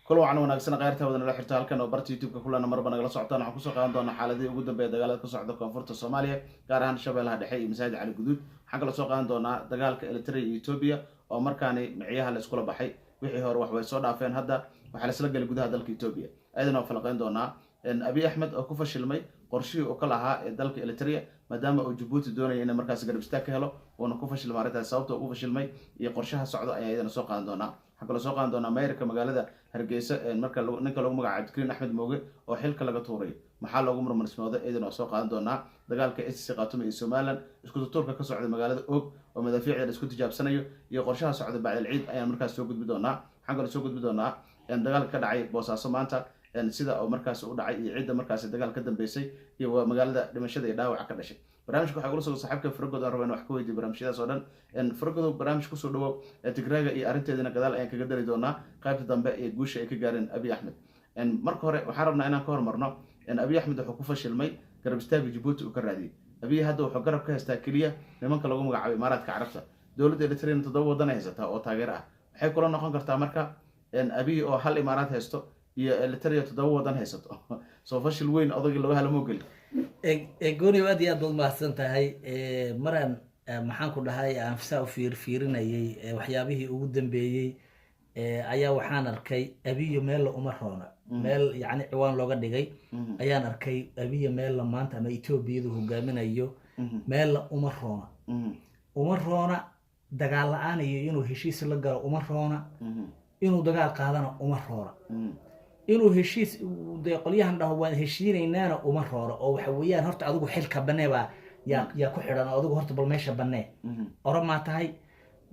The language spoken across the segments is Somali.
Kul wacan wanaagsan, khayrta wada nala xirta halkan oo barta YouTube-ka kulana marba nagala socotaan. Waxaan kusoo qaadan doonaa xaaladihii ugu dambeeya dagaalada ka socda koonfurta Soomaaliya, gaar ahaan Shabeellaha Dhexe iyo Masaajid Cali Guduud. Waxaan kaloo soo qaadan doonaa dagaalka Eritrea iyo Etoobiya oo markaani miciyaha la iskula baxay. Wixii hore wax way soo dhaafeen, hadda waxaa laisla gelay gudaha dalka Etoobiya. Ayadana waa falaqeyn doonaa Abiy Axmed oo ku fashilmay qorshihii uu ka lahaa ee dalka Eritrea, maadaama uu Jabuuti doonaya inay markaas garab istaag ka helo, uuna ku fashilmay arrintaas. Sababta uu ku fashilmay iyo qorshaha socdo ayaa iyadana soo qaadan doonaa. Waxaan kaloo soo qaadan doonaa mayorka magaalada Hargeysa, marka ninka lagu magacaabo Cabdikariin Axmed Mooge oo xilka laga tuuray, maxaa loogu murmarsmooday? Iyadana waa soo qaadan doonaa. Dagaalka SC Khaatume iyo Somaliland, isku tutuurka ka socda magaalada Og oo madaafiicda la isku tijaabsanayo, iyo qorshaha socda bacdal ciid ayaan markaas soo gudbi doonaa. Waxaan kaloo soo gudbi doonaa dagaalka ka dhacay Boosaaso maanta, sida oo markaas u dhacay iyo cidda markaasi dagaal ka dambeysay iyo magaalada dhimashada iyo dhaawaca ka dhashay. Barnaamijka waxaa ugula soo saaxiibka Faragod aan raba in wax ka weydiyo barnaamijyadaas oo dhan. Faragodow, barnaamij kusoo dhawow. Tigraaga iyo arrinteedina gadaal ayaan kaga dari doonaa qaybta dambe ee guusha ay ka gaareen Abiy Axmed. Marka hore waxaan rabnaa inaan ka hormarno Abiy Axmed wuxuu ku fashilmay garab istaaga Jabuuti uu ka raadiyey. Abiy hadda wuxuu garab ka haystaa keliya nimanka lagu magacaabo Imaaraadka Carabta. Dowladda Eritrean toddoba waddan ay haysataa oo taageero ah. Waxay kula noqon kartaa marka Abiy oo hal Imaaraad haysto iyo Eritrea toddoba waddan haysato, soo fashil weyn odagii lagu helo moo geli? Gooni, aad iyo aad baad umahadsan tahay. Maraan maxaan ku dhahay aan saa u fiirinayay waxyaabihii ugu dambeeyey ayaa waxaan arkay "Abiyo meella uma roona", meel yacni ciwaan looga dhigay ayaan arkay. Abiyo meella maanta ama Etoobiyadu hogaaminayo meella uma roona, uma roona. Dagaal la-aan iyo inuu heshiis la galo uma roona, inuu dagaal qaadana uma roona, inuu heshiis dee qolyahan dhaho waan heshiinaynaana uma roona. Oo waxa weeyaan, horta adigu xilka banee baa yaa ku xidhan, oo adigu horta bal meesha banee. Oromaa tahay,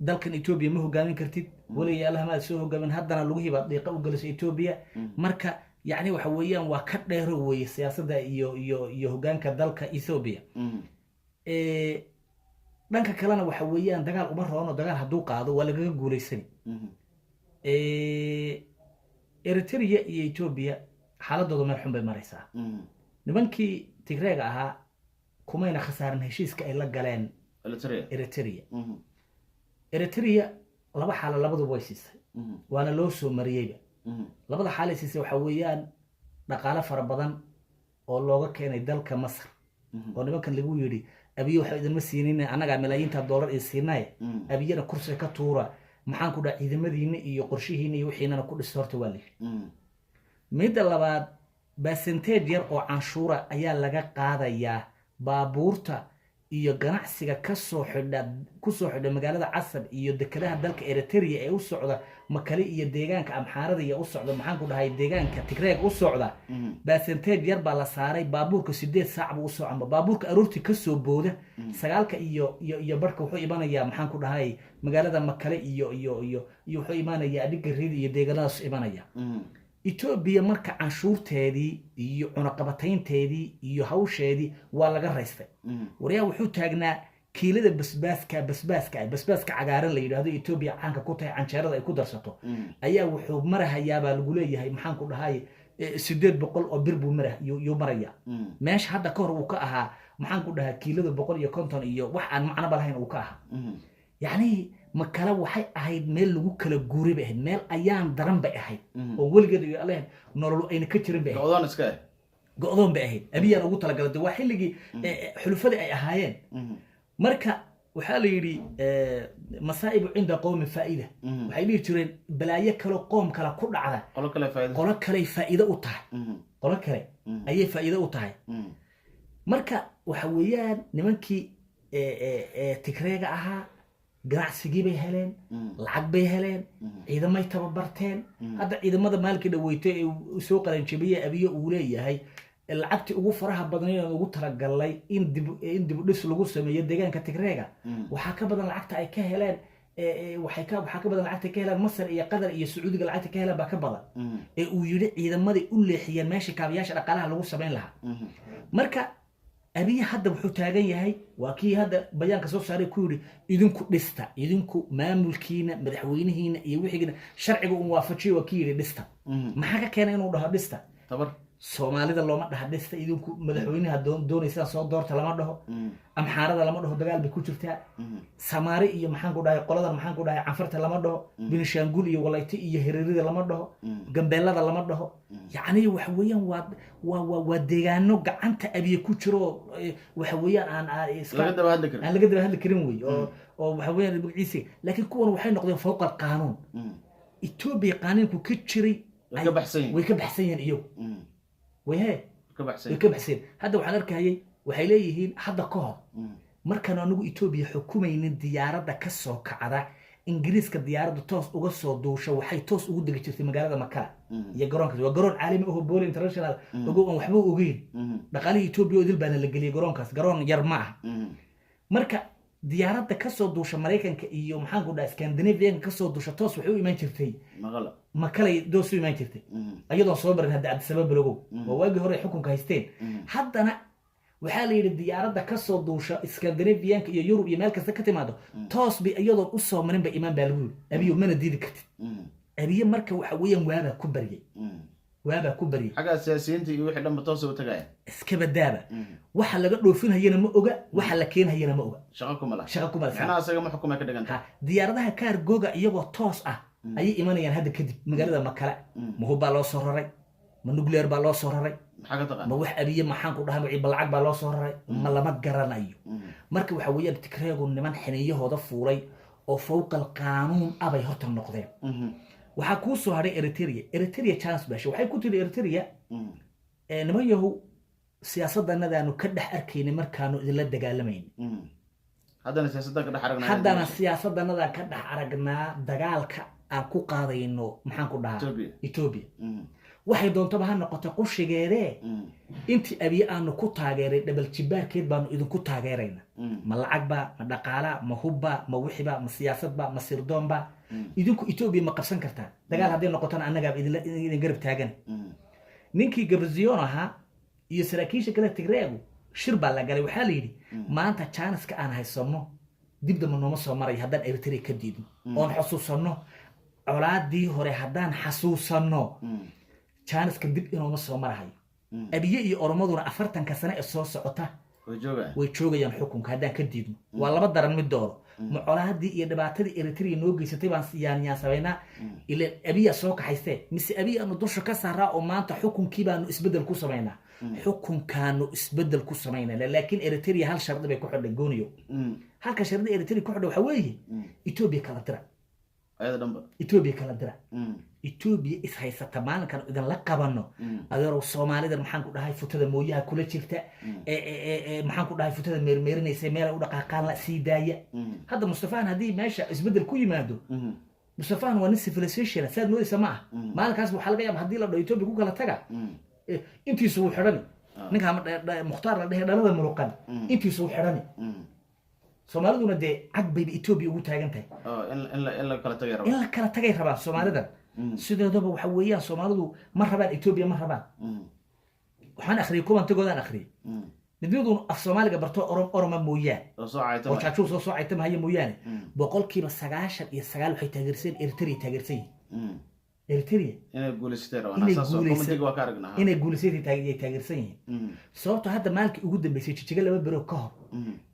dalkan Etoobiya ma hogaamin kartid weliga Allah maad soo hogaamin, haddana lugihii baad dhiiqa u gelisay Etoobiya. Marka yacni waxa weeyaan waa ka dheero weeye siyaasadda iyo hogaanka dalka Ethoobia. Dhanka kalena waxa weeyaan dagaal uma roono, dagaal hadduu qaado waa lagaga guulaysani. Eritrea iyo Etoobiya xaaladooda meel xun bay maraysaa. Nimankii Tigreega ahaa kumayna khasaarin heshiiska ay la galeen Eritrea. Eritrea. Eritrea laba xaalo labaduba way siisay, waana loo soo mariyeyba. Labada xaalay siisay waxa weeyaan dhaqaale fara badan oo looga keenay dalka Masar, oo nimankan lagu yidhi Abiye waxa idinma siinin, annagaa malaayiinta dollar i siinaye, Abiyana kursiga ka tuura, maxaan ku dhaha, ciidamadiina iyo qorshihiina iyo wixiinana ku dhista horta, waa la yidhi. Midda labaad, percentage yar oo canshuura ayaa laga qaadayaa baabuurta iyo ganacsiga kasoo xidha, kusoo xidha magaalada Casab iyo dekedaha dalka Eritrea ee u socda Makale iyo deegaanka Amxaarada iyo u socda, maxaan ku dhahay, deegaanka Tigreeg u socda. Percentage yar baa la saaray. Baabuurka 8 saac buu usoo amba baabuurka aroortii kasoo booda 9-ka iyo barhka wuxuu imanayaa, maxaan ku dhahay, magaalada Makale iyo wuxuu imaanayaa Adhiga Riidi iyo deegaanadaas imanaya. Etoobiya marka canshuurteedii iyo cunaqabataynteedii iyo hawsheedii waa laga raystay. Waryaa, wuxuu taagnaa kiilada basbaaska cagaaran la yidhaahdo, Etoobiya caanka ku tahay, canjeerada ay ku darsato, ayaa wuxuu marahayaabaa lagu leeyahay, maxaan ku dhahay, 800 oo bir buu mara yuu maraya. Meesha hadda ka hor uu ka ahaa, maxaan ku dhahaa, kiilada 150 iyo wax aan macnoba lahayn uu ka ahaa. Yacni Makale waxay ahayd meel lagu kala guuray bay ahayd, meel ayaan daran bay ahayd oo weligeed iyo Alle nolol ayna ka jirin bay ahayd. Go'doon iska ah. Go'doon bay ahayd. Abiyaan ugu talagalay de waa xilligii xulufadii ay ahaayeen. Marka waxaa la yidhi "masaa'ibu cinda qowmin faa'ida". Waxay dhihi jireen balaayo kaloo qoom kale ku dhacda qolo kale faa'iido qolo kaley faa'iido u tahay, qolo kale ayay faa'iido u tahay. Marka waxa weeyaan nimankii Tigreega ahaa ganacsigii bay heleen, lacag bay heleen, ciidamay tababarteen. Hadda ciidamada maalinkii dhaweytay ee uu soo qalanjabiyey Abiye uu leeyahay lacagtii ugu faraha badnayd aan ugu talagalnay in dib u dhis lagu sameeyo deegaanka Tigreega, waxaa ka badan lacagta ay ka heleen waxaa ka badan lacagta ay ka heleen Masar iyo Qatar iyo Sacuudiga. Lacagta ka heleen baa ka badan ee uu yidhi ciidamaday u leexiyeen meesha kaabayaasha dhaqaalaha lagu samayn lahaa. Marka Abiye hadda wuxuu taagan yahay, waa kii hadda bayaanka soo saaray ku yidhi idinku dhista, idinku maamulkiina, madaxweynihiina iyo wixigiina sharciga un waafajiyo. Waa kii yidhi dhista. Maxaa ka keenay inuu dhaho dhista? Tabar. Soomaalida looma dhaha dhista idinku, madaxweynaha doonaysaan soo doorta lama dhaho. Amxaarada lama dhaho, dagaal bay ku jirtaa. Samaari iyo maxaan ku dhahay, qoladan maxaan ku dhahay, Canfarta lama dhaho. Binishaangul iyo Walayti iyo Hereerida lama dhaho. Gambeelada lama dhaho. Yacni waxa weeyaan waa deegaano gacanta Abiye ku jiro oo, waxa weeyaan aan iska laga daba hadli karin. Aan laga daba hadli karin wey, oo waxa weeyaan magaciisi. Laakiin kuwan waxay noqdeen fawqa alqaanuun. Etoobiya qaanuunku ka jiray Way ka baxsan yihiin. Way ka baxsan yihiin iyagu. Way he Ka baxsan way yihiin. ka baxsan yihiin. Hadda waxaan arkayay, waxay leeyihiin hadda ka hor markaan anigu Etoobiya xukumaynin, diyaaradda ka soo kacda Ingiriiska, diyaaradda toos uga soo duusha, waxay toos ugu degi jirtay magaalada Makala iyo garoonkaas. Waa garoon caalami aho, Bole International, ogo aan waxba ogeyn. Dhaqaalihii Etoobiya oo idil baana la geliyay garoonkaas, garoon yar ma ah. Marka diyaaradda kasoo duusha Maraykanka iyo maxaan ku dhaha Scandinavianka kasoo duusha, toos waxay u imaan jirtay Maqala. Makalay doos u imaan jirtay, ayadoon soo marin hadda Addis Ababa logow. Waa waagii hore ay xukunka haysteen. Haddana waxaa la yidhi diyaaradda kasoo duusha Scandinavianka iyo Yurub iyo meel kasta ka timaado, toos bay iyadoon usoo marin bay imaan baa lagu yidhi. Abiyo mana diidi kartid. Abiye marka waxa weeyaan waabaa ku baryay, waabaa ku baryay. Xagga siyaasiyiinta iyo wixii dhanba toos u tagaya. Iska badaaba, waxa laga dhoofinhayana ma oga, waxa la keenhayana ma oga. Shaqo kuma laha. Shaqo kuma laha. Macnaha isaga ma xukumay ka dhigan tahay. Ha, diyaaradaha kaargoga iyagoo toos ah ayay imanayaan hadda kadib magaalada Makale. Ma hub baa loo soo raray? Ma nuclear baa loo soo raray? Maxaa ka taqaan? Ma wax Abiye maxaan ku dhaha magacii balacag baa loo soo raray? Ma lama garanayo. Marka waxa weeyaan Tigreegu niman xiniiyahooda fuulay oo fawqa alqaanuun abay horta noqdeen. Waxaa kuu soo hadhay Eritrea. Eritrea chance bashe waxay ku tiri Eritrea, niman yahow, siyaasaddanadaanu ka dhex arkaynay markaanu idinla dagaalamayna. Haddana siyaasadda ka dhex aragnaa. Haddana siyaasaddanadaan ka dhex aragnaa dagaalka aan ku qaadayno maxaan ku dhahaa Ethiopia. Ethiopia. Waxay doontaba ha noqoto qushigeedee, intii Abiye aanu ku taageeray dhabal jibaarkeed baanu idinku taageerayna. Ma lacagba, ma dhaqaala, ma hubba, ma wixiba, ma siyaasadba, ma sirdoonba? Idinku Etoobiya ma qabsan kartaan? Dagaal hadday noqotona annagaaba idin garab taagan. Ninkii Gabrazion ahaa iyo saraakiisha kale Tigreegu shir baa la galay. Waxaa la yidhi maanta jaaniska aan haysano dib damba nooma soo marayo haddaan Eritrea ka diidno oon xusuusanno colaadii hore. Haddaan xasuusanno, jaaniska dib inooma soo marahayo. Abiye iyo Oromaduna 40-ka sane ee soo socota way joogaan. Way joogayaan xukunka haddaan ka diidno. Waa laba daran mid dooro: ma colaadii iyo dhibaatadii Eritrea noo geysatay baan yaan samaynaa, ila Abiya soo kaxaystee, mise Abiya aanu dusha ka saaraa oo maanta xukunkii baanu isbeddel ku samaynaa? Xukunkaanu isbeddel ku samaynaa. Laakiin Eritrea hal shardi bay ku xidhay gooniyo. Halka shardi Eritrea ku xidhay waxaa weeye Etoobiya kala dira. Ayada dhanba. Etoobiya kala dira. Etoobiya is haysata maalinkan idinla qabano. Adeerow, Soomaalida maxaan ku dhahay futada mooyaha kula jirta ee maxaan ku dhahay futada meermeerinaysa, meel ay u dhaqaaqaan la sii daaya. Hadda Mustafaan haddii meesha isbeddel ku yimaado, Mustafaan waa nin civilization saad moodaysa ma ah. Maalinkaas waxaa laga yaaba haddii la dhaho Etoobiya ku kala taga, intiisu wuu xidhani. Ninka Mukhtaar la dhehe dhalada muruqan intiisu wuu xidhani. Soomaaliduna dee cag bayba Etoobiya ugu taagan tahay. Oo in la kala tagay in rabaa. La kala tagay rabaan Soomaalidan. Sideedaba waxa weeyaan Soomaalidu ma rabaan Etoobiya, ma rabaan. Waxaan akhriyay kumantigoodaan akhriyay. Midnidun af Soomaaliga barto Oroma mooyaan oo soo cayta. Oo jaajuu soo caytamahaya mooyaane, 99% waxay taageersan Eritrea, taageersan yihiin Eritrea. Inay guulaysatay rabaan. Inay saas oo commentiga waa ka aragnaa. Inay guulaysatay ay taageersan yihiin. Sababto hadda maalinkii ugu dambeysay Jijiga 2 bero ka hor,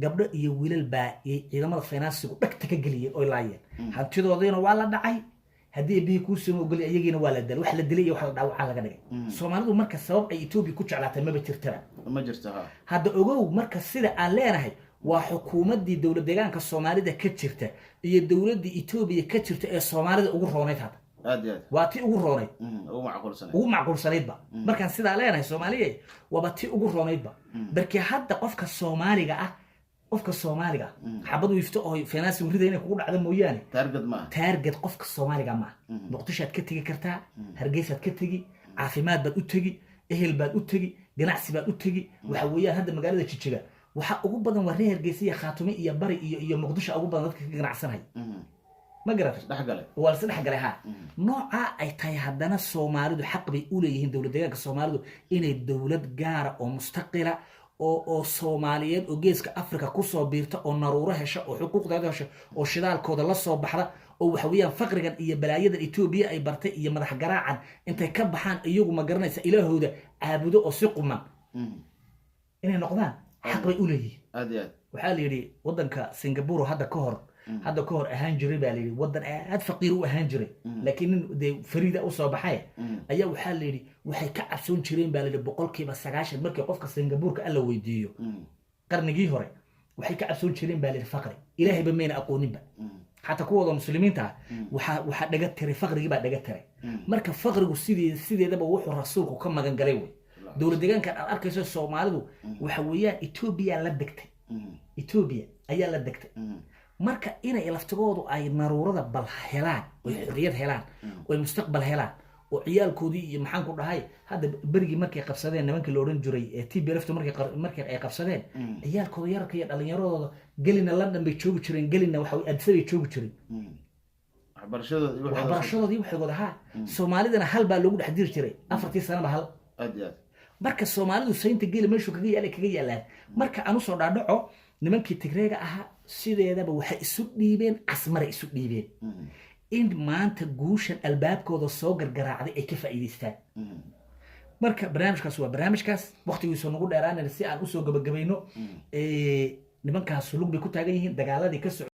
gabdho iyo wiilal baa yay ciidamada finansigu dhagta ka geliyeen oy laayeen. Hantidoodiina waa la dhacay, haddii bihii kuu soo ogolay iyagiina waa la dilay, wax la dilay iyo wax la dhaawacaa laga dhigay. Soomaalidu marka sabab ay Etoobiya ku jeclaatay maba jirtaba. Ma jirto, ha. Hadda ogow, marka sida aan leenahay waa xukuumaddii dowlad deegaanka Soomaalida ka jirta iyo dowladdii Etoobiya ka jirta ee Soomaalida ugu roonayd hadda. Aad iyo aad. Waa tii ugu roonayd. Ugu macquulsanay. Ugu macquulsanaydba. Markaan sidaa leenahay, Soomaaliya waaba tii ugu roonaydba. Barkii hadda qofka Soomaaliga ah, qofka Soomaaliga ah xabad wiifto oo finance rida inay kugu dhacdo mooyaane, target maaha. Target qofka Soomaaliga maaha. Muqdishoaad ka tegi kartaa, Hargeysaad ka tegi, caafimaad baad u tegi, ehel baad u tegi, ganacsi baad u tegi. Waxa weeyaan hadda magaalada Jijiga waxa ugu badan waa reer Hargeysa iyo Khaatume iyo Bari iyo Muqdisho ugu badan dadka ka ganacsanaya. Ma garatay? Dhex galay. Waa la isdhex galay, ha. Noocaa ay tahay haddana Soomaalidu xaq bay u leeyihiin dowlad deegaanka Soomaalidu inay dowlad gaara oo mustaqila oo Soomaaliyeed oo geeska Africa kusoo biirta oo naruuro hesha oo xuquuqdeeda hesha oo shidaalkooda la soo baxda. Oo waxa weeyaan faqrigan iyo balaayadan Etoobiya ay bartay iyo madax garaacan intay ka baxaan, iyagu, ma garanaysa, Ilaahooda caabudo oo si quman inay noqdaan xaq bay u leeyihiin. Aad iyo aad. Waxaa la yidhi waddanka Singapore hadda ka hor ahaan jiray, baa la yidhi, waddan aad faqiir u ahaan jiray, laakiin nin dee fariida usoo baxay ayaa, waxaa la yidhi, waxay ka cabsoon jireen, baa la yidhi, 90% markii qofka Singabuurka alla weydiiyo qarnigii hore, waxay ka cabsoon jireen, baa la yidhi, faqri. Ilaahayba mayna aqooninba, xataa kuwooda muslimiinta ah. Waxaa dhaga tiray faqrigii baa dhaga tiray. Marka faqrigu sideedaba wuxuu rasuulku ka magan galay wey. Dowlad deegaankan aad arkayso Soomaalidu waxa weeyaan Etoobiya la degtay, Etoobiya ayaa la degtay. Marka inay laftigoodu ay naruurada bal helaan, oy xorriyad helaan, oy mustaqbal helaan, oo ciyaalkoodii iyo, maxaan ku dhahay, hadda berigii markay qabsadeen nimankii la odhan jiray ee TPLF markay ay qabsadeen, ciyaalkooda yararka iyo dhalinyaradooda gelina London bay joogi jireen, gelina waxa wey Addis bay joogi jireen. Waxbarashadooda iyo waxooda. Waxbarashadoodii waxooda haa. Soomaalidana hal baa loogu dhex diri jiray 4-tii sanaba hal. Aad iyo aad. Marka Soomaalidu saynta geela meeshuu kaga yaala kaga yaalaan. Marka aan usoo dhaadhaco, nimankii Tigreega ahaa sideedaba waxay isu dhiibeen Casmaray isu dhiibeen in maanta guushan albaabkooda soo gargaraacday ay ka faa'iidaystaan. Marka barnaamijkaas waa barnaamijkaas waqtigiisu nagu dheeraanayna si aan usoo gabagabayno. Nimankaas lug bay ku taagan yihiin dagaaladii ka socday.